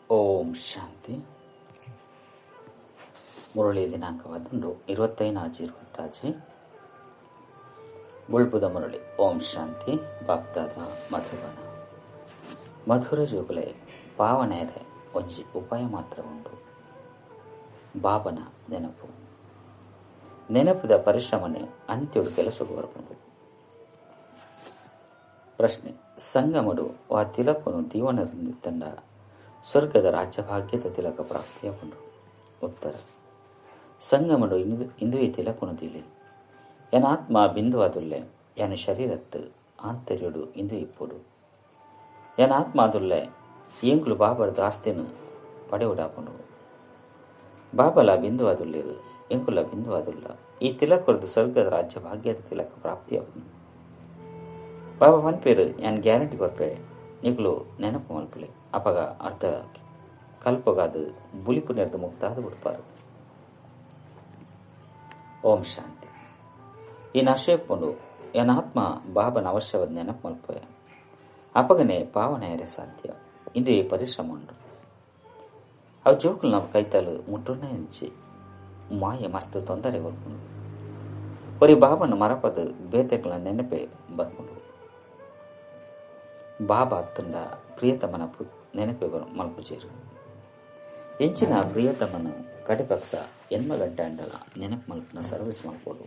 ಓಂ ಶಾಂತಿ. ಮುರಳಿ ದಿನಾಂಕವಾದುಂಡು 25 ಬುಳ್ಪುದ ಮುರಳಿ. ಓಂ ಶಾಂತಿ. ಬಾಪ್ದಾದ ಮಧುಬನ ಮಧುರ ಜೋಗುಲೆ ಪಾವನೆರೆ ಒಂಜಿ ಉಪಾಯ ಮಾತ್ರ ಉಂಡು. ಬಾಬನ ನೆನಪು ನೆನಪುದ ಪರಿಶ್ರಮನೆ ಅಂತ್ಯಡು ಕೆಲಸಕ್ಕೆ ಬರಕೊಂಡು. ಪ್ರಶ್ನೆ: ಸಂಗಮಡು ವಾ ತಿಲಕನು ದೀವನದಿಂದ ಸ್ವರ್ಗದ ರಾಜ್ಯಭಾಗ್ಯದ ತಿಲಕ ಪ್ರಾಪ್ತಿಯಾಗೊಂಡು. ಉತ್ತರ: ಸಂಗಮಡು ಇಂದುವೆ ತಿಲಕನು ದಿಲೆ ಎನ್ ಆತ್ಮ ಬಿಂದು ಅದುಲ್ಲೆ ಎನ್ ಶರೀರತ್ತು ಆಂತರ್ಯಡು ಇಂದು ಇಪ್ಪುಡು ಎನ್ ಆತ್ಮ ಅದುಲ್ಲೆ ಎಂಕುಲು ಬಾಬರ್ದ ಆಸ್ತಿನು ಪಡೆಯುಡಾಪುಂಡು. ಬಾಬಲ ಬಿಂದು ಅದುಲ್ಲೇರು ಎಂಕುಲ ಬಿಂದು ಅದುಲ್ಲ. ಈ ತಿಲಕರದು ಸ್ವರ್ಗದ ರಾಜ್ಯ ಭಾಗ್ಯದ ತಿಲಕ ಪ್ರಾಪ್ತಿಯಾಗುಂಡು. ಬಾಬಾ ಪನ್ಪೇರು ಯಾನ್ ಗ್ಯಾರಂಟಿ ಕೊರ್ಪೆ ನಿಕುಲು ನೆನಪು ಮಲ್ಪುಲೆ ಅಪಗ ಅರ್ಧ ಕಲ್ಪಗಾದು ಬುಲಿಪು ನೆರೆದು ಮುಕ್ತಾದ ಬಿಡ್ಪಾರು. ಓಂ ಶಾಂತಿ. ಈ ನಶೆಪ್ಪುಂಡು ಎನ್ ಆತ್ಮ ಬಾಬನ ಅವಶ್ಯವಾದ ನೆನಪು ಮಲ್ಪೆ ಅಪಗನೆ ಪಾವನೆಯರೆ ಸಾಧ್ಯ. ಇಂದು ಈ ಪರಿಶ್ರಮ ಉಂಡು. ಅವು ಜೋಕುಲು ನಮ್ಮ ಕೈತಲು ಮುಟ್ಟುನ ಇಂಚಿ ಮಾಯೆ ಮಸ್ತ್ ತೊಂದರೆ ಕೊರ್ಪುಂಡು. ಒರಿ ಬಾಬನ ಮರಪದು ಬೇತೆಗಳ ನೆನಪೆ ಬರ್ಪುಂಡು. ಬಾಬಾ ಅತ್ತಂಡ ಪ್ರಿಯತಮನ ನೆನಪೆ ಮಲ್ಪುಜೇರು. ಇಂಚಿನ ಪ್ರಿಯತಮನ ಕಡಿಪಕ್ಷ ಎನ್ಮ ಗಂಟೆ ಅಂಡಲ ನೆನಪು ಮಲ್ಪುನ ಸರ್ವಿಸ್ ಮಲ್ಪೋಡು.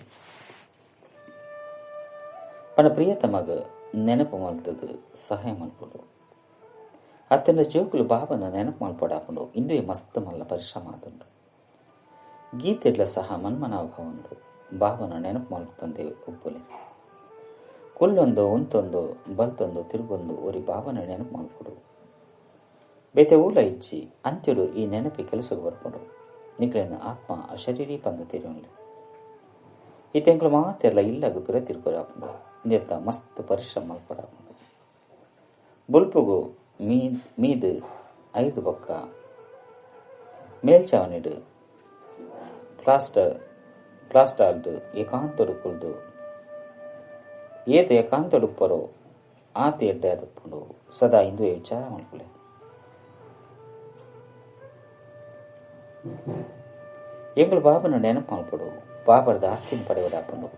ಪಣ ಪ್ರಿಯತಮಗ ನೆನಪು ಮಲ್ತದು ಸಹಾಯ ಮಲ್ಪೋಡು. ಅತ್ತಂಡ ಜೋಕುಲು ಬಾಬನ ನೆನಪು ಮಲ್ಪೋಡಾಪುಂಡು. ಇಂದುವೆ ಮಸ್ತ್ ಮಲ್ಲ ಪರಿಶ್ರಮ ಆದುಂಡು. ಗೀತೆಡ್ಲ ಸಹ ಮನ್ಮನಾಭ ಉಂಡು. ಬಾಬನ ನೆನಪು ಮಲ್ಪುತ್ತಂದೆ ಉಪ್ಪುಲೆ. ಕುಲ್ಲೊಂದು ಉಂತೊಂದು ಬಲ್ತೊಂದು ತಿರುಗೊಂದು ಒರಿ ಬಾಬನ ನೆನಪು ಮಲ್ಪುಡು. ಬೇತೆ ಊಲ ಇಜ್ಜಿ ಅಂತ್ಯಡು ಈ ನೆನಪಿ ಕೆಲಸಕ್ಕೆ ಬರ್ಪುಂಡು. ನಿಕ್ಲೆನ ಆತ್ಮ ಅಶರೀರಿ ಪಂದ ತಿರುವನ್ಲೆ ಈ ತೆಂಕುಲು ಮಾತೆಲ್ಲ ಇಲ್ಲಗ ಪಿರ ತಿರುಕೊರಾಪುಂಡು. ಇಂದೆತ್ತ ಮಸ್ತ್ ಪರಿಶ್ರಮ ಮಲ್ಪಡಾಪುಂಡು. ಬುಲ್ಪುಗು ಮೀದು 5 ಬೊಕ್ಕ ಮೇಲ್ಚಾವಣಿಡು ಕ್ಲಾಸ್ಟಾಲ್ಡ್ ಏಕಾಂತೊಡು ಕುಲ್ದು ಏತ ಏಕಾಂತೊಡುಪ್ಪರೋ ಆತ ಎಡ್ಡೆ ಆದಪ್ಪುಂಡು. ಸದಾ ಇಂದುವೆ ವಿಚಾರ ಮಲ್ಪುಲೆ. ಎಂಕುಲು ಬಾಬನ ನೆನಪು ಮಲ್ಪಡು. ಬಾಬರದ ಆಸ್ತಿನ ಪಡೆಯುಡಾಪುಂಡು.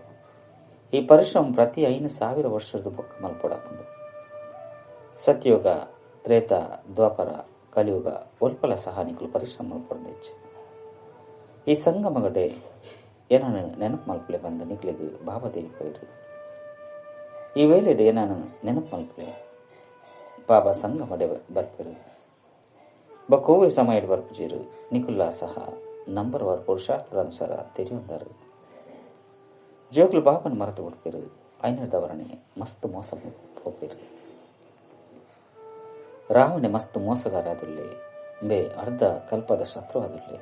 ಈ ಪರಿಶ್ರಮ ಪ್ರತಿ 5,000 ವರ್ಷದ ಬೊಕ್ಕ ಮಲ್ಪಡಾಪುಂಡು. ಸತ್ಯಯುಗ ತ್ರೇತ ದ್ವಾಪರ ಕಲಿಯುಗ ಒಲ್ಪಲ ಸಹ ನಿಕುಲು ಪರಿಶ್ರಮ ಮಲ್ಪೊಂದಿಚ್ಚು. ಈ ಸಂಗಮಗಡೆ ಏನನ್ನು ನೆನಪು ಮಲ್ಪಲೆ ಬಂದ ನಿಕ್ಲೆಗ್ ಬಾಬಾ ದೇವಿ. ಈ ವೇಳೆಡೆ ನಾನು ನೆನಪು ಮಲ್ಪಲೆ ಬಾಬಾ ಸಂಗಮಡೆ ಬರ್ಪೇರು. ಬಕ್ಕೋವೆ ಸಮಯ ಬರ್ಪುಜೀರು ನಿಕುಲ್ಲ ಸಹ ನಂಬರ್ ವಾರ್ ಪುರುಷಾರ್ಥದ ಅನುಸಾರ ತೆರೆಯೊಂದಾರು. ಜೋಕ್ಲು ಬಾಬನ ಮರೆತು ಕೊಡ್ಪೇರು. ಐನರ್ದವರನೆ ಮಸ್ತ್ ಮೋಸ ಪೋಪೇರು. ರಾವಣೆ ಮಸ್ತ್ ಮೋಸಗಾರ ಅದುಲ್ಲೆ ಬೇ ಅರ್ಧ ಕಲ್ಪದ ಶತ್ರು ಅದುಲ್ಲೆ.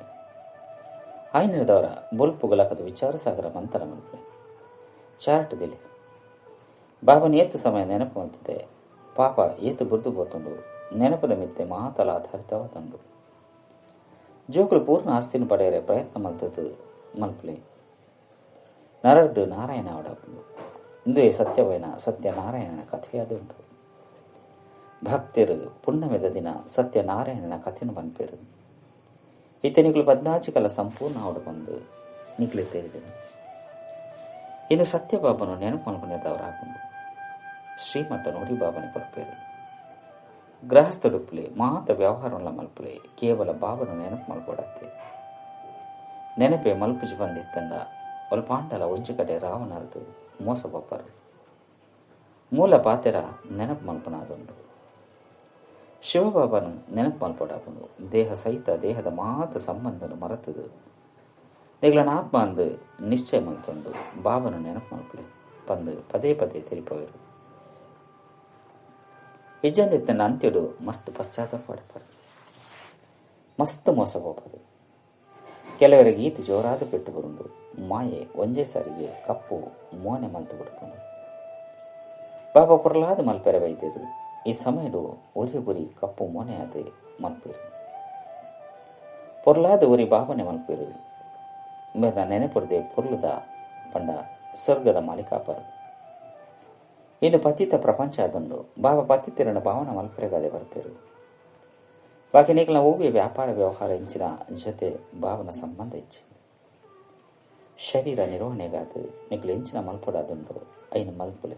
ಐನರ್ದವರ ಬೊಲ್ಪುಗಲಕದ ವಿಚಾರ ಸಾಗರ ಮಂತರ ಮಲ್ಪಲೆ ಚಾರ್ಟ್ ದಿಲೆ. ಬಾಬನ ಏತು ಸಮಯ ನೆನಪು ಅಂತಿದೆ. ಪಾಪ ಏತು ಬುರ್ದು ಬೋತುಂಡು. ನೆನಪದ ಮಿತ್ತೆ ಮಹಾತಲ ಆಧಾರಿತವಾದಂಡು. ಜೋಕುಲು ಪೂರ್ಣ ಆಸ್ತಿನ ಪಡೆಯರೆ ಪ್ರಯತ್ನ ಮಲ್ತದು ಮಲ್ಪಲೆ. ನರರ್ದು ನಾರಾಯಣ ಅವಡಾಪುಂಡು. ಇಂದುವೆ ಸತ್ಯವೈನ ಸತ್ಯನಾರಾಯಣನ ಕಥೆಯಾದುಂಡು. ಭಕ್ತರು ಪುಣ್ಯಮೆದ ದಿನ ಸತ್ಯನಾರಾಯಣನ ಕಥೆನು ಪನ್ಪೇರು. ಇತ್ತೆ ನಿಕುಲು 14 ಕಲ ಸಂಪೂರ್ಣ ಅವಡು ಬಂದು ನಿಕ್ಲೆ ತೇರಿದನು. ಇನ್ನು ಸತ್ಯಬಾಬನು ನೆನಪು ಮಲ್ಪನೆದವರಾಪುಂಡು. ಶ್ರೀಮತ ನೋಡಿ ಬಾಬನ ಕೊರ್ಪೇರು. ಗೃಹಸ್ಥಡುಪ್ಪಲೆ ಮಾತ ವ್ಯವಹಾರಗಳ ಮಲ್ಪಲೆ ಕೇವಲ ಬಾಬನು ನೆನಪು ಮಲ್ಪಡತ್ತೆ. ನೆನಪೆ ಮಲ್ಪುಜಿ ಬಂದಿತ್ತಂಡ ಒಲ್ಪಾಂಡಲ ಒಂಜಿ ಕಡೆ ರಾವಣರದು ಮೋಸ ಬಪ್ಪರು. ಮೂಲ ಪಾತೆರ ನೆನಪು ಮಲ್ಪನಾದುಂಡು. ಶಿವಬಾಬನು ನೆನಪು ಮಲ್ಪಡಾಪುಂಡು. ದೇಹ ಸಹಿತ ದೇಹದ ಮಾತ ಸಂಬಂಧನು ಮರೆತದು ನಿಗಳನ ಆತ್ಮ ಅಂದು ನಿಶ್ಚಯ ಮಲ್ತೊಂದು ಬಾಬನು ನೆನಪು ಮಲ್ಪಲೆ ಪಂದು ಪದೇ ಪದೇ ತಿಳಿಪವರು. ಇಜ್ಜಂದಿತ್ತನ ಅಂತ್ಯಡು ಮಸ್ತ್ ಪಶ್ಚಾತ್ತಾಪ ಪಡಪರು. ಮಸ್ತ್ ಮೋಸ ಹೋಗರು. ಕೆಲವರಿಗೆ ಈತ ಜೋರಾದ ಪೆಟ್ಟು ಬರುಂಡು. ಮಾಯೆ ಒಂಜೇ ಸಾರಿಗೆ ಕಪ್ಪು ಮೋನೆ ಮಲ್ತು ಬಿಡ್ಕೊಂಡು. ಬಾಬಾ ಪೊರ್ಲಾದ ಮಲ್ಪೆರೆ ಬೈದಿರು. ಈ ಸಮಯಡು ಒರಿ ಗುರಿ ಕಪ್ಪು ಮೋನೆ ಆದ ಮಲ್ಪೇರು. ಪೊರ್ಲಾದ ಒರಿ ಬಾಬನೆ ಮಲ್ಪೇರು. ಮೇರ್ನ ನೆನಪುರದೆ ಪೊರ್ಲುದ ಪಂಡ ಸ್ವರ್ಗದ ಮಾಲಿಕಾಪರು. ಇನ್ನು ಪತಿತ ಪ್ರಪಂಚ ಆದುಂಡು. ಬಾಬಾ ಪತಿತಿರನ ಭಾವನ ಮಲ್ಪೆರೆಗಾದೆ ಬರ್ಪೇರು. ಬಾಕಿ ನಿಕಲ್ನ ಓವಿ ವ್ಯಾಪಾರ ವ್ಯವಹಾರ ಇಂಚಿನ ಜೊತೆ ಭಾವನ ಸಂಬಂಧ ಇಚ್ಚಿ. ಶರೀರ ನಿರ್ವಹಣೆಗಾದ ನಿಕಲು ಎಂಚಿನ ಮಲ್ಪಡಾದುಂಡು ಐನು ಮಲ್ಪುಲೆ.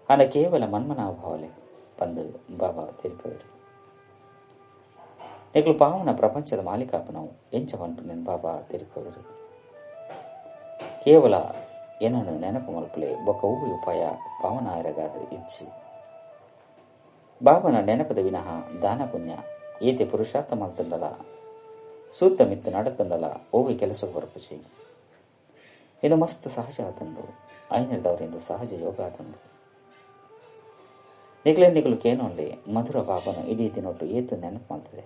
ಆಂಡ ಕೇವಲ ಮನ್ಮನಾಭಾವಲೆ ಪಂದು ಬಾಬಾ ತಿರುಪೇರು. ನಿಕಲು ಪಾವನ ಪ್ರಪಂಚದ ಮಾಲೀಕಾಪನವು ಎಂಚ ಪನ್ಪುನೆನ್ ಬಾಬಾ ತಿರುಪೇರು. ಕೇವಲ ಏನನ್ನು ನೆನಪು ಮಲ್ಪುಲೆ ಬೊಕ್ಕ ಹೂವು ಉಪಾಯ ಪಾವನ ಆಯರಗಾದ ಇಚ್ಚಿ. ಬಾಬನ ನೆನಪದ ವಿನಃ ದಾನ ಪುಣ್ಯ ಏತೆ ಪುರುಷಾರ್ಥ ಮಲ್ತಂಡಲ ಸೂತ್ತ ಮಿತ್ತು ನಡತಂಡಲ ಓವಿ ಕೆಲಸ ಹೊರಪುಚಿ. ಇದು ಮಸ್ತ್ ಸಹಜ ಆತಂಡು ಐನಿರ್ದವರೆಂದು ಸಹಜ ಯೋಗ ಆತಂಡು. ನಿಗಲೆ ನಿಗಲು ಕೇನೊಲ್ಲಿ ಮಧುರ ಬಾಬನ ಇಡೀ ದಿನೊಟ್ಟು ಏತು ನೆನಪು ಮಾಡ್ತದೆ.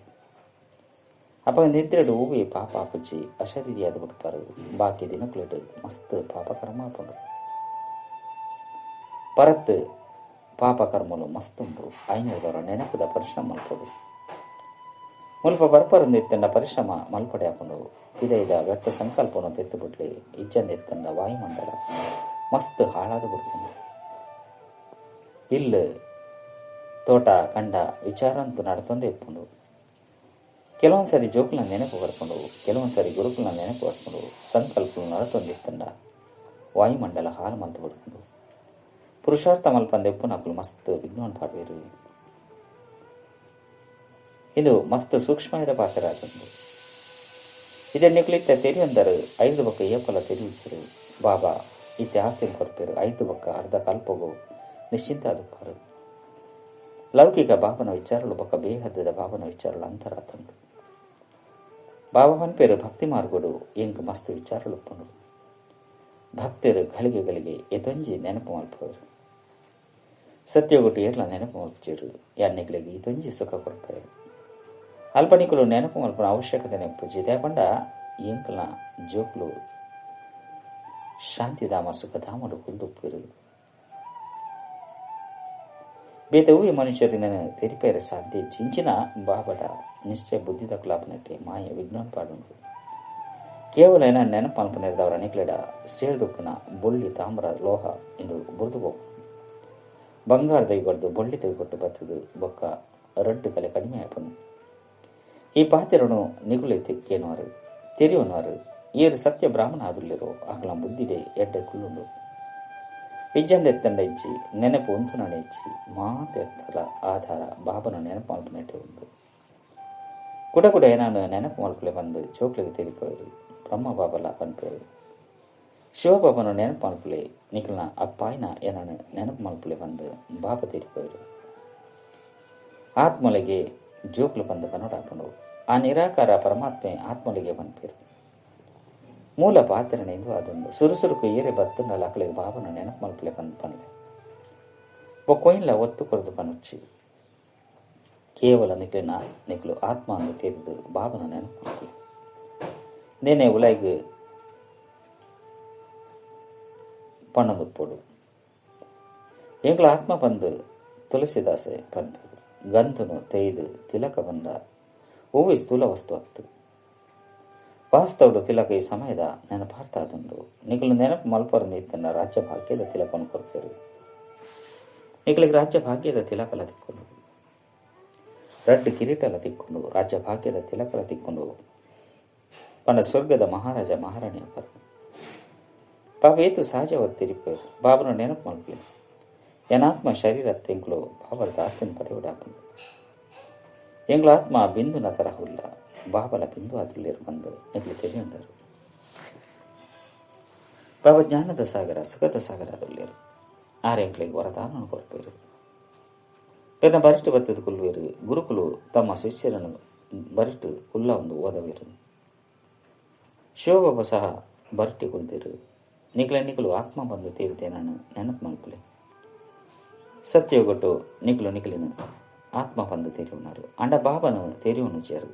ಅಪ್ಪ ನಿದ್ರೆಡು ಹೂವಿ ಪಾಪ ಆಪುಚಿ ಅಶರೀರಿಯಾದ ಬಿಡ್ಪಾರು. ಬಾಕಿ ದಿನಕ್ಕುಲಿಡು ಮಸ್ತ್ ಪಾಪ ಕರ್ಮ ಆಪುಂಡು. ಪರತ್ ಪಾಪ ಕರ್ಮಲು ಮಸ್ತುಂಡು ಐನೂರದವರ ನೆನಪುದ ಪರಿಶ್ರಮ ಮಲ್ಪಡು. ಮುಲ್ಪ ಬರ್ಪರಂದಿತ್ತಂಡ ಪರಿಶ್ರಮ ಮಲ್ಪಡೆ ಆಪುಂಡು. ಇದ ವ್ಯರ್ಥ ಸಂಕಲ್ಪವನ್ನು ತೆತ್ತು ಬಿಡ್ಲಿ ಇಜ್ಜಂದಿತ್ತಂಡ ವಾಯುಮಂಡಲ ಮಸ್ತ್ ಹಾಳಾದ ಬಿಡ್ಕೊಂಡು. ಇಲ್ಲು ತೋಟ ಕಂಡ ವಿಚಾರಂತೂ ನಡ್ತೊಂದೇ ಇಪ್ಪುಂಡು. ಕೆಲವೊಂದ್ಸರಿ ಜೋಕುಲ ನೆನಪು ಬರ್ಕೊಂಡು, ಕೆಲವೊಂದ್ಸರಿ ಗುರುಕುಲ ನೆನಪು ಬರ್ಕೊಂಡು ಸಂಕಲ್ಪ ನಡತೊಂದಿತ್ತಂಡ ವಾಯುಮಂಡಲ ಹಾಲು ಮಲ್ತು ಬಿಡ್ಕೊಂಡು. ಪುರುಷಾರ್ಥ ಮಲ್ಪಂದ ಎಪ್ಪುನಕುಲು ಮಸ್ತ್ ವಿಜ್ಞಾನ ಪಾಡ್ವೇರು. ಇದು ಮಸ್ತ್ ಸೂಕ್ಷ್ಮದ ಪಾತ್ರ ಆತಂದು. ಇದೇ ನಿಕಲಿತ್ತ ತೆರಿಯಂದರು 5 ಬಕ್ಕ ಏಪಲ ತೆರಿಯಿಸರು. ಬಾಬಾ ಇತ್ತೆ ಆಸ್ತಿ ಕೊರ್ಪೇರು 5 ಬಕ್ಕ ಅರ್ಧ ಕಲ್ಪಗೋ ನಿಶ್ಚಿಂತ ಆದುಪ್ಪಾರು. ಲೌಕಿಕ ಬಾಬನ ವಿಚಾರಲು ಬಕ್ಕ ಬೇಹದ್ದದ ಬಾಬನ ವಿಚಾರಲು ಅಂತರ ಆತಂದು. ಬಾಬಾ ಪನ್ಪೇರು ಭಕ್ತಿ ಮಾರ್ಗೋಡು ಎಂಕ್ ಮಸ್ತ್ ವಿಚಾರಲು ಉಪ್ಪುಂಡು. ಭಕ್ತರು ಗಳಿಗೆ ಗಳಿಗೆ ಎತೊಂಜಿ ನೆನಪು ಮಲ್ಪವರು. ಸತ್ಯಗೊಟ್ಟು ಏರ್ಲ ನೆನಪು ಮಲ್ಪುಚೇರು ಯಾನ್ನಿಗಳಿಗೆ ಇದೊಂಜಿ ಸುಖ ಕೊಡ್ತಾರೆ. ಅಲ್ಪನಿಕಲು ನೆನಪು ಮಲ್ಪನ ಅವಶ್ಯಕತೆ ನೆನಪುಜಿ ದೇಪಂಡ ಎಂಕಲ್ನ ಜೋಕ್ಲು ಶಾಂತಿಧಾಮ ಸುಖಧಾಮಡು ಕುಲ್ದುಪ್ಪಿರು. ಬೇತೆ ಹೂವಿ ಮನುಷ್ಯರಿಂದ ತೆರಿಪೇರ ಸಾಧ್ಯ ಚಿಂಚಿನ ಬಾಬಡ ನಿಶ್ಚಯ ಬುದ್ಧಿದ ಕುಲಾಪನಟ್ಟೆ ಮಾಯ ವಿಜ್ಞಾನ ಪಾಡುಂಡು. ಕೇವಲ ಏನ ನೆನಪು ಮಲ್ಪನಿರ್ದವರ ನಿಕ್ಲೆಡ ಸೇಳ್ದುಪ್ಪುನ ಬೊಳ್ಳಿ ತಾಮ್ರ ಲೋಹ ಎಂದು ಬುರ್ದು ಹೋಗು. ಬಂಗಾರ ದೈಗೊಡ್ದು ಬೊಳ್ಳಿ ತೆಗೆಕೊಟ್ಟು ಬತ್ತದು ಬೊಕ್ಕ ರಡ್ಡು ಕಲೆ ಕಡಿಮೆ ಆಪನು. ಈ ಪಾತಿರನು ನಿಗುಲೆ ಕೇನುವರು ತೆರಿಯುವನವರು ಏರು ಸತ್ಯ ಬ್ರಾಹ್ಮಣ ಆದುಲ್ಲಿರೋ ಆಕಲ ಬುದ್ಧಿಡೆ ಎಡ್ಡೆ ಕುಲ್ಲುಂಡು. ಇಜ್ಜಂದೆತ್ತಂಡ ಇಜ್ಜಿ ನೆನಪು ಉಂಟು ಇಜ್ಜಿ ಮಾತೆತ್ತರ ಆಧಾರ ಬಾಬನ ನೆನಪು ಮಲ್ಪನೆಟ್ಟೆ ಉಂಟು. ಕುಡ ಕುಡ ಏನಾನು ನೆನಪು ಮಲ್ಪಲೆ ಬಂದು ಚೋಕ್ಲಿಗೆ ತೆರಿಪೋರು. ಬ್ರಹ್ಮ ಬಾಬಲ ಪನ್ಪೇರು. ಶಿವಬಾಬನು ನೆನಪು ಮಲ್ಪಲೆ ನಿಕಲ್ನ ಅಪ್ಪಾಯಿನ ಏನಾನು ನೆನಪು ಮಲ್ಪಲೆ ಬಂದು ಬಾಬ ತೆರಿಪೋರು. ಆತ್ಮಲೆಗೆ ಜೋಕ್ಲು ಬಂದು ಪನ್ನೋಡಾಪುಂಡು. ಆ ನಿರಾಕಾರ ಪರಮಾತ್ಮೆ ಆತ್ಮಲಿಗೆ ಪನ್ಪೇರು. ಮೂಲ ಪಾತ್ರನೆ ಎಂದು ಅದೊಂದು ಸುರುಸುರುಕು ಏರೆ ಬತ್ತುಂಡಲ ಅಕಲಿಗೆ ಬಾಬನ ನೆನಪು ಮಲ್ಪಲೆ ಬಂದು ಪನ್ಲೆ. ಬೊಕ್ಕೊಯಿನ್ಲ ಒತ್ತು ಕೊರದು ಪನುಚ್ಚಿ. ಕೇವಲ ನಿಕ್ಲಿನ ನಿಕ್ಲು ಆತ್ಮ ಅಂದು ತೇರಿದು ಬಾಬನ ನೆನಪು ಮಲ್ಪಲೆ. ನೇನೆ ಉಲೈಗ್ ಪಣ್ಣದುಪ್ಪೋಡು. ಎಂಗ್ಲ ಆತ್ಮ ಬಂದು ತುಳಸಿದಾಸೆ ಪನ್ಪೇರು. ಗಂಧನು ತೇಯ್ದು ತಿಲಕ ಬಂದ ಹೂವಿ ಸ್ಥೂಲ ವಸ್ತು ಆಗ್ತು. ವಾಸ್ತವಡು ತಿಲಕ ಈ ಸಮಯದ ನೆನಪಾರ್ಥ ಆದುಂಡು. ನಿಗಲು ನೆನಪು ಮಲ್ಪರಂದು ಇತ್ತನ್ನ ರಾಜ್ಯ ಭಾಗ್ಯದ ತಿಲಕವನ್ನು ಕೊಡ್ತೇರು. ನಿಗಲಿಗೆ ರಾಜ್ಯ ಭಾಗ್ಯದ ತಿಲಕಲ ತಿಕ್ಕೊಂಡು ರಡ್ಡು ಕಿರೀಟಲ ತಿಕ್ಕೊಂಡು ರಾಜ್ಯ ಭಾಗ್ಯದ ತಿಲಕಲ ತಿಕ್ಕೊಂಡು ಪಂಡ ಸ್ವರ್ಗದ ಮಹಾರಾಜ ಮಹಾರಾಣಿ ಅಪ್ಪರು. ಬಾಬಾ ಏತು ಸಹಜವಾದ ತಿರುಪೇರು. ಬಾಬನ ನೆನಪು ಮಲ್ಪಲೆ. ಏನಾತ್ಮ ಶರೀರ ತೆಂಕುಲು ಬಾಬರ ಆಸ್ತಿನ ಪಡೆಯುಡಾಪುಂಡು. ಎಂಗ್ಲ ಆತ್ಮ ಬಿಂದುನ ತರಹುಲ್ಲ ಬಾಬಲ ಬಿಂದು ಅದುಲ್ಲಿರು ಬಂದು ನಿಗ್ಲು ತಿಳಿಯುಂದರು. ಬಾಬಾ ಜ್ಞಾನದ ಸಾಗರ ಸುಖದ ಸಾಗರ ಅದುಲ್ಲೇರು. ಆರೆಂಕ್ಲಿಗೆ ವರದಾನವನ್ನು ಕೊಡ್ಪೇರು. ಪೆನ್ನ ಬರಿಟು ಬತ್ತದ ಕುಲ್ವೇರು. ಗುರುಕುಲು ತಮ್ಮ ಶಿಷ್ಯರನ್ನು ಬರಿಟು ಕುಲ್ಲ ಒಂದು ಓದವೇರು. ಶಿವಬಾಬಾ ಸಹ ಬರಿಟಿ ಕುಲ್ದಿರು. ನಿಗ್ಲ ನಿಕಲು ಆತ್ಮ ಬಂದು ತೀರಿದೆ ನಾನು ನೆನಪು ಮಲ್ಪಲೆ. ಸತ್ಯಗೊಟ್ಟು ನಿಕಲು ನಿಕಲಿನ ಆತ್ಮ ಬಂದು ತೇರಿಯುన్నారు. ಅಂಡ ಬಾಬನು ತೇರಿಯುವನು చేరు.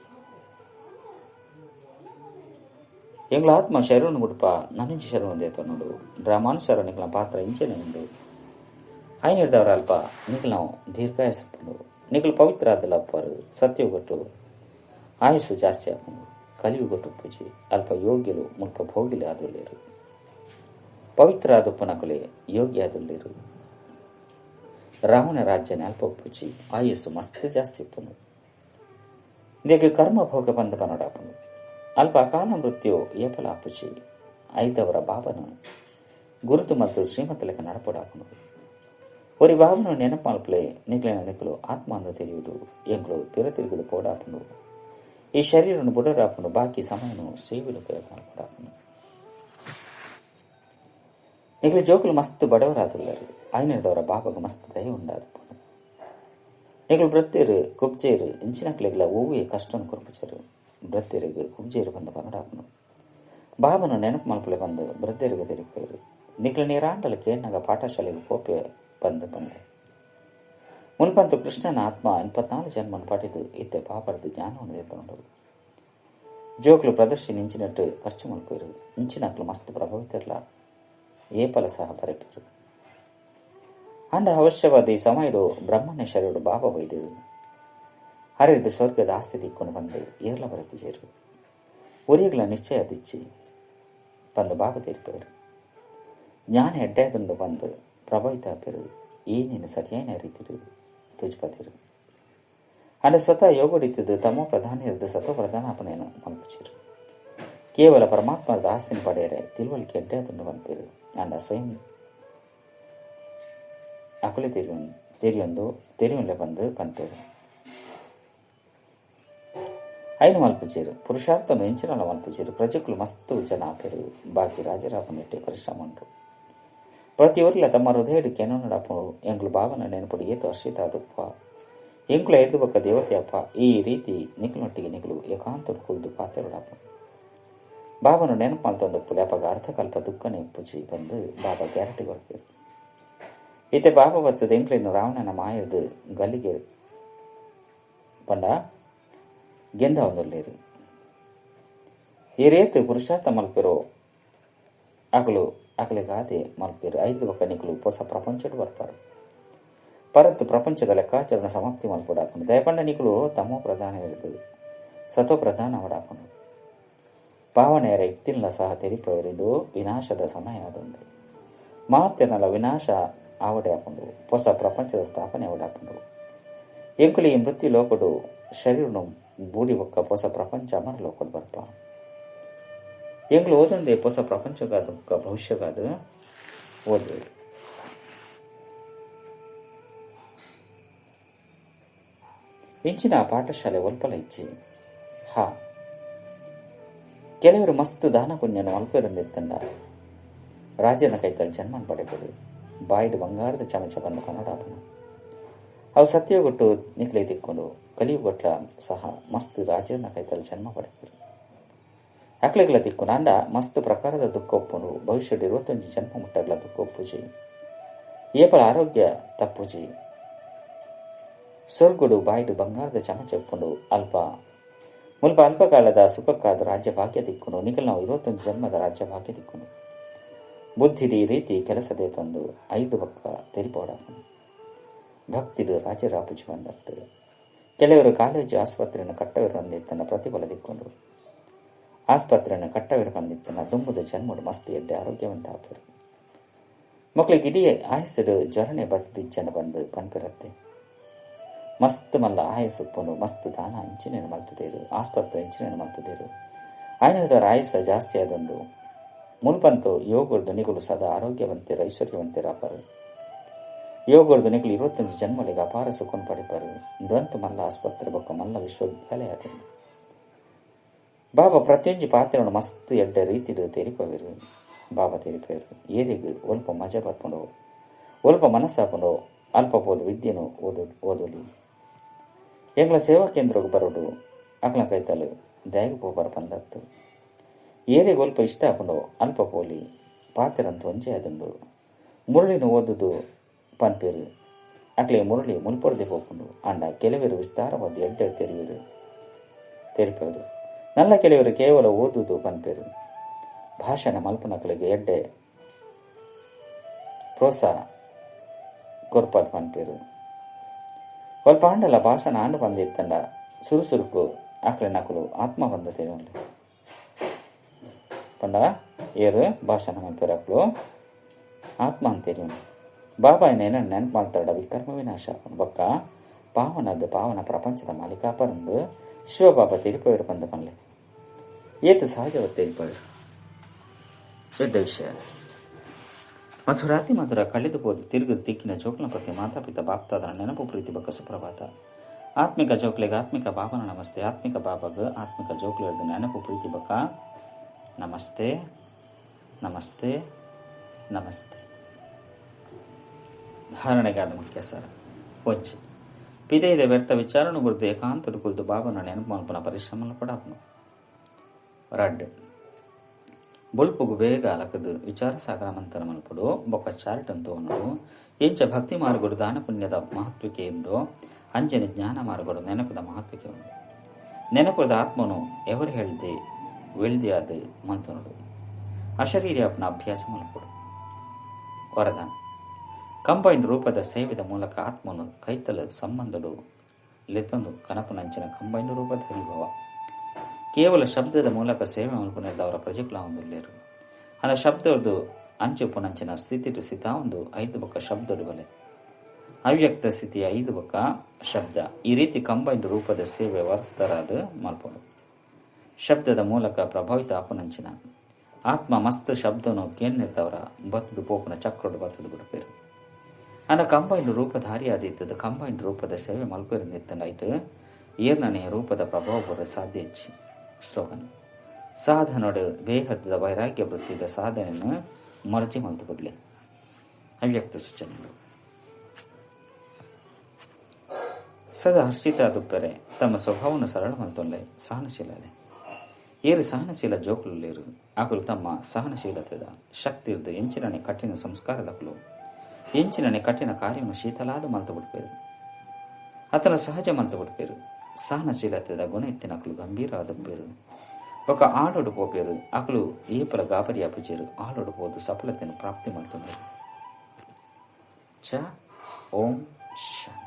ಎಂಗ್ಲ ಆತ್ಮ ಶರೀರನು ಗುಡ್ಪ ನನುಂಜಿ ಶರಣು ದೇತನುಡು. ಡ್ರಾಮಾನುಸಾರ ನಿಕಲ ಪಾತ್ರ ಇಂಚೆನೆ ಉಂಡು. ಐನಿರ್ದವರ ಅಲ್ಪ ನಿಕಲ್ ನಾವು ದೀರ್ಘಾಯಸಪ್ಪುಂಡು. ನಿಕಲು ಪವಿತ್ರ ಆದಲಪ್ಪರು ಸತ್ಯಗೊಟ್ಟು ಆಯುಸ್ಸು ಜಾಸ್ತಿ ಆಪುಂಡು. ಕಲಿಯುಗೊಟ್ಟು ಪೂಜೆ ಅಲ್ಪ ಯೋಗ್ಯರು ಮುಲ್ಪ ಭೋಗಿಲು ಆದುಲ್ಲೇರು. ಪವಿತ್ರ ಆದುಪ್ಪನಕುಲೆ ಯೋಗ್ಯ ಆದುಲ್ಲೇರು. ರಾವಣ ರಾಜ್ಯನ ಅಲ್ಪ ಪೂಜಿ ಆಯುಸ್ಸು ಮಸ್ತ್ ಜಾಸ್ತಿ ಇಪ್ಪುಂಡು. ಇದಕ್ಕೆ ಕರ್ಮ ಭೋಗ ಬಂದ ಪನೋಡಾಪುಂಡು. ಅಲ್ಪ ಅಕಾಲ ಮೃತ್ಯು ಏಪಲ ಆಪುಜಿ. ಐದವರ ಬಾಬನು ಗುರುತು ಮತ್ತು ಶ್ರೀಮಂತಲಕ ನಡಪೊಡಾಪುಂಡು. ಒರಿ ಬಾಬನು ನೆನಪು ಮಲ್ಪಲೆ ನಿಕ್ಲೆನ ನಿಕುಲು ಆತ್ಮ ಅಂದ ತೆರಿಯುಡು ಎಂಕ್ಲು ಪಿರ ತಿರುಗುದು ಪೋಡಾಪುಂಡು. ಈ ಶರೀರನು ಬುಡರಾಪುಂಡು. ಬಾಕಿ ಸಮಯನು ಸೇವೆಲು ಉಪಯೋಗ ಮಲ್ಪೊಡಾಪುಂಡು. ನಿಕ್ಲು ಜೋಕುಲು ಮಸ್ತ್ ಬಡವರಾದುಲ್ಲರು. ಐನದವರ ಬಾಬಗ ಮಸ್ತ್ ದಯ ಉಂಡಾದು. ನಿಕುಲು ಬ್ರತ್ತೇರು ಕುಬ್ಜೇರು ಇಂಚಿನಕ್ಲೆಗ್ಲ ಓವೇ ಕಷ್ಟನು ಕೊರ್ಪುಚರು. ಬ್ರತ್ತೇರಿಗೆ ಕುಬ್ಜೇರು ಬಂದ ಪನಡಾಪುಂಡು. ಬಾಬನು ನೆನಪು ಮಲ್ಪಲೆ ಬಂದು ಬ್ರತ್ತೇರಿಗೆ ತೆರಿಪೇರು. ನಿಕ್ಲು ನೀರಾಂಡಲ ಕೇಣ್ಣಗ ಪಾಠಶಾಲೆಗೆ ಪೋಪೆ ಬಂದು ಪಂಡೆ. ಮುನ್ಪಂತು ಕೃಷ್ಣನ ಆತ್ಮ 84 ಜನ್ಮನು ಪಡೆದು ಇತ್ತೆ ಪಾಪರದು ಜ್ಞಾನವನ್ನು ಎತ್ತುಂಡು. ಜೋಕ್ಲು ಪ್ರದರ್ಶನ ಇಂಚಿನಟ್ಟು ಖರ್ಚು ಮಲ್ಪೇರು. ಇಂಚಿನಕ್ಲು ಮಸ್ತ್ ಪ್ರಭಾವಿತರ್ಲ ಏಪಲ ಸಹ ಬರೆಪೇರು. ಅಂಡ ಅವಶ್ಯವಾದ ಈ ಸಮಯಡು ಬ್ರಹ್ಮನ ಶರೀರಡು ಬಾಬಾ ವೈದ್ಯರು ಹರಿದು ಸ್ವರ್ಗದ ಆಸ್ತಿ ದಿಕ್ಕೊಂಡು ಬಂದು ಏರ್ಲ ಬರೆಪುಜೇರು. ಒರಿಯಗ್ಲ ನಿಶ್ಚಯ ದಿಚ್ಚಿ ಬಂದು ಬಾಬಾ ತೀರ್ಪೇರು. ಜ್ಞಾನ ಎಡ್ಡಾಯದುಂಡು ಬಂದು ಪ್ರಭಾವಿತ ಪೆರು. ಏನೇನು ಸರಿಯಾದ ರೀತಿಡು ತುಜ್ಪತಿರು. ಅಂಡ ಸ್ವತಃ ಯೋಗಡಿತ್ತಿದ್ದು ತಮೋ ಪ್ರಧಾನ ಇರದು ಸತೋ ಪ್ರಧಾನ ಅಪನೇನು ಮಲ್ಪುಚೇರು. ಕೇವಲ ಪರಮಾತ್ಮರದ ಆಸ್ತಿನ ಪಡೆಯರೆ ತಿಳುವಳಿಕೆ ಎಡ್ಡಾಯದುಂಡು ಬಂದ್ಪೇರು. ಅಂಡ ಸ್ವಯಂ ಅಕುಲೆ ತೆರಿಯೊಂದು ತೆರಿಯೊಂದೆ ಬಂದು ಪನ್ಪೇರು. ಐನು ಮಲ್ಪುಚೇರು. ಪುರುಷಾರ್ಥನು ಎಂಚಿನಲ ಮಲ್ಪುಚೇರು. ಪ್ರಜೆಕುಲು ಮಸ್ತು ಜನ ಆಪೇರು. ಬಾಕಿ ರಾಜರಾಪನೆಟ್ಟೆ ಪರಿಶ್ರಮ ಉಂಟು. ಪ್ರತಿಯೊರ್ಲ ತಮ್ಮ ಹೃದಯಡು ಕೆನೊನಡಪ್ಪು ಎಂಕ್ಲು ಬಾಬನ ನೆನಪುಡು ಏತು ಹರ್ಷಿತ ಆದುಪ್ಪ. ಎಂಕ್ಲು ಎದ್ದು ಬೊಕ್ಕ ದೇವತೆಯಪ್ಪ. ಈ ರೀತಿ ನಿಕ್ಲುನೊಟ್ಟಿಗೆ ನಿಕ್ಲು ಏಕಾಂತಡು ಕುಲ್ದು ಪಾತೆರೊಡಪ್ಪ. ಬಾಬನು ನೆನಪು ಮಲ್ತೊಂದುಪ್ಪುಲೆ ಅಪಗ ಅರ್ಧಕಲ್ಪ ದುಃಖನೆ ಪುಜಿ ಬಂದು ಬಾಬಾ ಗ್ಯಾರಂಟಿ ಕೊರ್ಪೇರು. ಇತ್ತೆ ಬಾಬಾ ಬತ್ತದ ಎಂಕ್ಲೆನ್ ರಾವಣನ ಮಾಯರ್ದು ಗಲ್ಲಿಗೆ ಪಂಡ ಗೆಂದ ಒಂದೊಲ್ಲೇರು. ಈ ರೇತು ಪುರುಷಾರ್ಥ ಮಲ್ಪೆರೋ ಅಗಲು ಅಗಲಿಗಾದೆ ಮಲ್ಪೇರು. ಐದು ಬೊಕ್ಕ ನಿಕುಲು ಹೊಸ ಪ್ರಪಂಚಡು ಬರ್ಪಾರು. ಪರತ್ತು ಪ್ರಪಂಚದ ಲೆಕ್ಕಾಚಾರನ ಸಮಾಪ್ತಿ ಮಲ್ಪೊಡಾಪುಂಡು. ದಯಪಂಡ ನಿಕುಲು ತಮೋ ಪ್ರಧಾನ ಇರುತ್ತದೆ ಸತೋ ಪ್ರಧಾನ ಅವಡಾಪುಂಡು. ಪಾವನೆಯರ ಇತ್ತಿನ್ಲ ಸಹ ತೆರಿಪವರಿದು ವಿನಾಶದ ಸಮಯ ಆದುಂಡು. ಮಾತೆನಲ ವಿನಾಶ ಆವಡೆ ಆಪುಂಡು. ಹೊಸ ಪ್ರಪಂಚದ ಸ್ಥಾಪನೆ ಅವಡಾಪುಂಡು. ಎಂಕುಲಿ ಈ ಮೃತ್ಯು ಲೋಕಡು ಶರೀರನು ಬೂಡಿ ಬೊಕ್ಕ ಹೊಸ ಪ್ರಪಂಚ ಅಮರ ಲೋಕಡು ಬರ್ಪ. ಎಂಕ್ಲು ಓದಂದೆ ಹೊಸ ಪ್ರಪಂಚಗಾದ ಬೊಕ್ಕ ಭವಿಷ್ಯಗಾದ ಓದು. ಇಂಚಿನ ಪಾಠಶಾಲೆ ಒಲ್ಪಲ ಇಚ್ಚಿ ಹಾ. ಕೆಲವರು ಮಸ್ತ್ ದಾನ ಪುಣ್ಯನ ಮಲ್ಪೆರಂದಿತ್ತಂಡ ರಾಜನ ಕೈತಲ್ ಜನ್ಮನ್ ಪಡೆಪಡು. ಬಾಯಿಡು ಬಂಗಾರದ ಚಮಚ ಬಂದ ಕನ್ನಡಾಪನ ಅವು ಸತ್ಯಗೊಟ್ಟು ನಿಕ್ಲೆ ತಿಕ್ಕೊಂಡು ಕಲಿಯುಗೊಟ್ಲ ಸಹ ಮಸ್ತ್ ರಾಜನ ಕೈತಲ್ ಜನ್ಮ ಪಡೆಪರು. ಅಕ್ಲೆಗ್ಲ ತಿಕ್ಕು ನಾಂಡ ಮಸ್ತ್ ಪ್ರಕಾರದ ದುಃಖ ಒಪ್ಪುಂಡು. ಭವಿಷ್ಯಡ್ 21 ಜನ್ಮ ಮುಟ್ಟಗ್ಲ ದುಃಖ ಒಪ್ಪುಜಿ. ಏಪಲ ಆರೋಗ್ಯ ತಪ್ಪುಜಿ. ಸ್ವರ್ಗುಡು ಬಾಯಿಡು ಬಂಗಾರದ ಚಮಚ ಒಪ್ಪುಂಡು. ಅಲ್ಪ ಮುಲ್ಪ ಅಲ್ಪಕಾಲದ ಸುಖಕ್ಕಾದ ರಾಜ್ಯ ಭಾಗ್ಯ ದಿಕ್ಕುನು. ನಿಖಲ್ ನಾವು 21 ಜನ್ಮದ ರಾಜ್ಯ ಭಾಗ್ಯ ದಿಕ್ಕುನು. ಬುದ್ಧಿಡಿ ರೀತಿ ಕೆಲಸದೇ ತಂದು ಐದು ಬಕ್ಕ ತೆರಿಪೋಡಾಪನು. ಭಕ್ತಿಡು ರಾಜರಾಪುಜಿ ಬಂದತ್ತು. ಕೆಲವರು ಕಾಲೇಜು ಆಸ್ಪತ್ರೆಯನ್ನು ಕಟ್ಟವಿರು ಬಂದಿತ್ತನ ಪ್ರತಿಫಲ ದಿಕ್ಕೊಂಡು. ಆಸ್ಪತ್ರೆಯನ್ನು ಕಟ್ಟವಿರು ಬಂದಿತ್ತನ ದುಂಬುದ ಜನ್ಮಡು ಮಸ್ತ್ ಎಡ್ಡೆ ಆರೋಗ್ಯವಂತ ಆಪರು. ಮಕ್ಕಳಿಗೆ ಇಡೀ ಆಯಸ್ಸುಡು ಜ್ವರನೆ ಬತ್ತಿಜ್ಜನ ಬಂದು ಪನ್ಪಿರತ್ತೆ. ಮಸ್ತ್ ಮಲ್ಲ ಆಯಸ್ಸುಪ್ಪುಂಡು. ಮಸ್ತ್ ದಾನ ಇಂಚಿನೇನು ಮಲ್ತದೇರು. ಆಸ್ಪತ್ರೆ ಇಂಚಿನೇನು ಮಲ್ತದೇರು. ಆಯನದವರ ಆಯುಸ್ಸ ಜಾಸ್ತಿ ಆದುಂಡು. ಮುಲ್ಪಂತು ಯೋಗರ್ದು ನಿಗುಲು ಸದಾ ಆರೋಗ್ಯವಂತಿರ ಐಶ್ವರ್ಯವಂತಿರ ಅಪಾರು. ಯೋಗರ್ದು ನಿಗುಲು 21 ಜನ್ಮಲಿಗೆ ಅಪಾರ ಸುಖನ್ ಪಡಿಪಾರು. ದ್ವಂತು ಮಲ್ಲ ಆಸ್ಪತ್ರೆ ಬೊಕ್ಕ ಮಲ್ಲ ವಿಶ್ವವಿದ್ಯಾಲಯ ಆದುಂಡು. ಬಾಬಾ ಪ್ರತಿಯೊಂಜಿ ಪಾತ್ರವನ್ನು ಮಸ್ತ್ ಎಡ್ಡೆ ರೀತಿಡು ತೆರಿಪವಿರು. ಬಾಬಾ ತೆರಿಪೇರು ಏರಿಗು ಒಲ್ಪ ಮಜಾ ಬರ್ಪುಂಡು, ಒಲ್ಪ ಮನಸ್ಸಾಪುಂಡು. ಅಲ್ಪ ಪೋದು ವಿದ್ಯೆನು ಓದೋಲಿ. ಎಂಗ್ಲ ಸೇವಾ ಕೇಂದ್ರಕ್ಕೆ ಬರೋಡು ಅಕ್ಲ ಕೈತಲು ದಾಯಗ ಪೋಪರ ಬಂದತ್ತು. ಏರಿಗೆ ಒಲ್ಪ ಇಷ್ಟ ಆಪುಂಡು ಅಲ್ಪ ಪೋಲಿ. ಪಾತ್ರರಂತೂ ಒಂಜೆ ಆದುಂಡು. ಮುರಳಿನ ಓದುದು ಪನ್ಪೇರು. ಅಕ್ಲೆ ಮುರಳಿ ಮುಲ್ಪೊರ್ದೆ ಪೋಪುಂಡು. ಅಂಡ ಕೆಲವರು ವಿಸ್ತಾರವಾದ ಎಡ್ಡೆ ತೆರಿವರು ತೆರಿಪೇರು. ನಲ್ಲ ಕೆಲವರು ಕೇವಲ ಓದುದು ಪನ್ಪೇರು. ಭಾಷಣ ಮಲ್ಪನಕ್ಲೆಗ್ ಎಡ್ಡೆ ಪ್ರೋತ್ಸಾಹ ಕೊರ್ಪದ್ ಪನ್ಪೇರು. ಒಲ್ಪ ಆಂಡಲ ಭಾಷಣ ಆಂಡು ಬಂದಿತ್ತಂಡ ಸುರುಸುರುಕು ಆಕ್ಲೆ ನಕಲು ಆತ್ಮ ಬಂದ ತೆರಿಯೊಂಡು. ಪಂಡ ಏರು ಭಾಷಣ ಮಲ್ಪೇರು ಅಕ್ಲು ಆತ್ಮ ಅಂತೇರಿ. ಬಾಬಾ ಏನ ನೆನಪು ಮಲ್ತಾಡ ವಿಕರ್ಮ ವಿನಾಶ ಬೊಕ್ಕ ಪಾವನದ ಪಾವನ ಪ್ರಪಂಚದ ಮಾಲೀಕ ಪರಂದು ಶಿವಬಾಬಾ ತೆರಿಪೋಯರು ಪಂದ ಪನ್ಲೆ ಏತು ಸಹಜವ ತೆರಿಪೋಯರು ಎಡ್ಡ ವಿಷಯ ಮಧುರಾತಿ ಮಧುರ ಕಳೆದು ಹೋದ ತಿರುಗು ತಿಕ್ಕಿನ ಜೋಕ್ಲ ಪ್ರತಿ ಮಾತಾಪಿತ ಬಾಪ್ತಾದರ ನೆನಪು ಪ್ರೀತಿ ಬಕ್ಕ ಸುಪ್ರಭಾತ. ಆತ್ಮಿಕ ಜೋಕ್ಲೆಗೆ ಆತ್ಮಿಕ ಬಾಬನ ನಮಸ್ತೆ. ಆತ್ಮಿಕ ಬಾಬಾಗ ಆತ್ಮಿಕ ಜೋಕ್ಲೆರ್ದು ನೆನಪು ಪ್ರೀತಿ ಬಕ್ಕ ನಮಸ್ತೆ ನಮಸ್ತೆ ನಮಸ್ತೆ. ಧಾರಣೆಗಾದ ಮುಖ್ಯ ಸರ ಒಂಜಿ ಪಿದೆದ ವ್ಯರ್ಥ ವಿಚಾರಣೆ ಗುರುತು ಏಕಾಂತಡು ಕುರಿತು ಬಾಬನ ನೆನಪು ಮಲ್ಪನ ಪರಿಶ್ರಮ ಪಡಾಪನು. ರಡ್ಡ್ ಬೊಲ್ಪುಗು ಬೇಗ ಅಲಕದು ವಿಚಾರ ಸಾಗರ ಮಂಥನ ಮಲ್ಪಡು ಬೊಕ್ಕ ಚಾರಿಟನ್ ತೋನುಡು ಎಂಚ ಭಕ್ತಿ ಮಾರ್ಗಡು ದಾನ ಪುಣ್ಯದ ಮಹತ್ವಕ್ಕೆ ಉಂಡು ಅಂಜನೆ ಜ್ಞಾನ ಮಾರ್ಗಡು ನೆನಪದ ಮಹತ್ವಕ್ಕೆ ಉಂಡು. ನೆನಪದ ಆತ್ಮನು ಎವರು ಹೇಳ್ದೆ ವೆಳ್ದಿಯಾದ ಮಂತನುಡು ಅಶರೀರಿ ಅಪ್ನ ಅಭ್ಯಾಸ ಮಲ್ಪಡು. ವರದಾನ ಕಂಬೈನ್ ರೂಪದ ಸೇವೆದ ಮೂಲಕ ಆತ್ಮನು ಕೈತಲ ಸಂಬಂಧಡು ಲೆತ್ತೊಂದು ಕನಪುನಂಚಿನ ಕಂಬೈನ್ ರೂಪದ ಹರಿಭವ ಕೇವಲ ಶಬ್ದದ ಮೂಲಕ ಸೇವೆ ಮಲ್ಪುನೆರ್ದ್ ಪ್ರಜೆಕುಲ ಹೊಂದಿಲ್ಲೇರು ಅನ ಶಬ್ದದ್ದು ಅಂಚುಪುನಂಚಿನ ಸ್ಥಿತಿ ಸ್ಥಿತ ಒಂದು ಐದು ಬಕ್ಕ ಶಬ್ದಡು ಬಲೆ ಅವ್ಯಕ್ತ ಸ್ಥಿತಿಯ ಐದು ಬಕ್ಕ ಶಬ್ದ ಈ ರೀತಿ ಕಂಬೈನ್ ರೂಪದ ಸೇವೆ ವರ್ತರಾದ ಮಲ್ಪಡು. ಶಬ್ದದ ಮೂಲಕ ಪ್ರಭಾವಿತ ಆಪುನಂಚಿನ ಆತ್ಮ ಮಸ್ತ್ ಶಬ್ದನು ಕೇನ್ನಿರ್ತವರ ಬತ್ತದು ಪೋಪುನ ಚಕ್ರಡು ಬತ್ತದು ಬಿಡುಪೇರು. ಅನ ಕಂಬೈನ್ ರೂಪಧಾರಿ ಆದಿತ್ತದ ಕಂಬೈನ್ ರೂಪದ ಸೇವೆ ಮಲ್ಪೇರಿಂದಿತ್ತನಾಯ್ತು ಏರ್ನನೆಯ ರೂಪದ ಪ್ರಭಾವ ಬರ ಸಾಧ್ಯ ಹೆಚ್ಚಿ. ಸ್ಲೋಗನ್ ಸಾಧನೋಡು ಬೇಹದ್ದದ ವೈರಾಗ್ಯ ವೃತ್ತಿದ ಸಾಧನೆಯನ್ನು ಮರ್ಜಿ ಮಲ್ತು ಬಿಡ್ಲಿ. ಅವ್ಯಕ್ತ ಸೂಚನೆಗಳು ಸದಾ ಹರ್ಷಿತ ದುಪ್ಪೆರೆ ತಮ್ಮ ಸ್ವಭಾವವನ್ನು ಸರಳ ಮಲ್ತೊಲ್ಲೆ ಸಹನಶೀಲಲೆ ಏರು ಸಹನಶೀಲ ಜೋಕುಲೇರು ಆಕಲು ತಮ್ಮ ಸಹನಶೀಲತೆದ ಶಕ್ತಿರ್ದು ಎಂಚಿನನೆ ಕಠಿಣ ಸಂಸ್ಕಾರದಕಲು ಎಂಚಿನನೆ ಕಠಿಣ ಕಾರ್ಯವನ್ನು ಶೀತಲಾದ ಮಲ್ತು ಬಿಡ್ಪೇರು ಅತನ ಸಹಜ ಮಲ್ತು ಬಿಡ್ಪೇರು. ಸಹನಶೀಲತೆದ ಗುಣ ಎತ್ತಿನಕಲು ಗಂಭೀರ ಆದಪ್ಪೇರು ఒక ಆಳೋಡು ಪೋಪೇರು ಅಕಲು ಏಪಲ ಗಾಬರಿ ಅಪಜೇರು ಆಳೋಡು ಪೋದು ಸಫಲತೆಯನ್ನು ಪ್ರಾಪ್ತಿ ಮಲ್ತೊಂದರು. ಚ ಓಂ ಶಾಂತಿ.